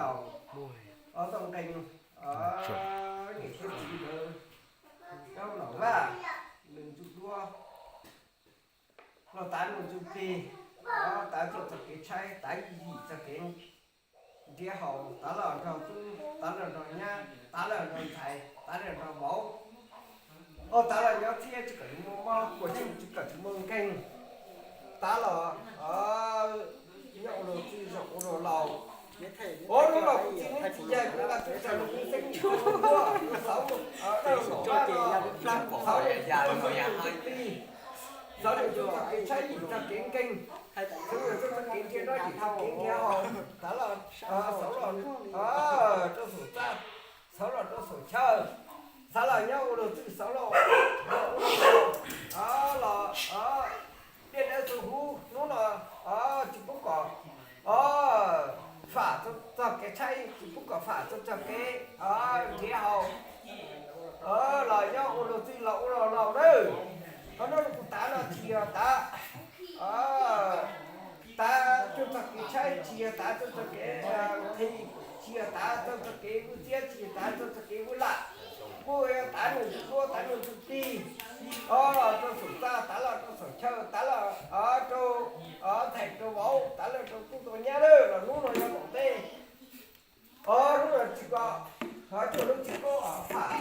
Tau, tau nqee, niam thiab txiv ntawd, Rau Nom Vaj, nws ntsuj duab, Lauj Tav nws ntsuj plig, Tav tuaj txog kev tshaib, Tav yim txog kev nrhiav haus, Tav los nrog tub, Tav los nrog nyab, Tav los nrog ntxhais, Tav los nrog vauv. Au, Tav los nyob txhiab tsis kom tsis muaj mob, Kuam Xyooj tsis kom tsis muaj nkeeg. Tav los nyob ua luag txwj zoo ua luag laus. Ua lub no kuv txiv neeb txiv yaig kuv nqa tuaj txog rau kuv xeeb ntxwv tuaj, xauv, xauv, xauv nws txog kev tshaib yim txog kev nkeeg, xauv nws txog kev nrhiav noj yim txog kev nrhiav haus. Tav los xauv los rau saum txaj, xauv los rau saum chaw, xauv los nyob ua luag txwj, xauv los ua luag laus, los tiaj dawb txhua huv. Hnub no tsis pub kom fam txog kev tshaib, tsis pub kom fam txog kev nrhiav haus, los nyob ua luag txwj los ua luag laus nawb. Qhov no kuv Tav no tsis yog Tav Tav tuaj txog kev tshaib, tsis yog Tav tuaj txog kev nqhis, tsis yog Tav tuaj txog kev vwj txiab, tsis yog Tav tuaj txog kev vwj lam. Kuj yog Tav nws ntsuj duab, Tav nws ntsuj plig, los rau saum txaj, Tav los rau saum chaw, Tav los rau ntxhais rau vauv, Tav los rau tub rau nyab lawm, los hnub no yog tom ntej. Hnub no tsis kom, tsis kom lub tsis pub fam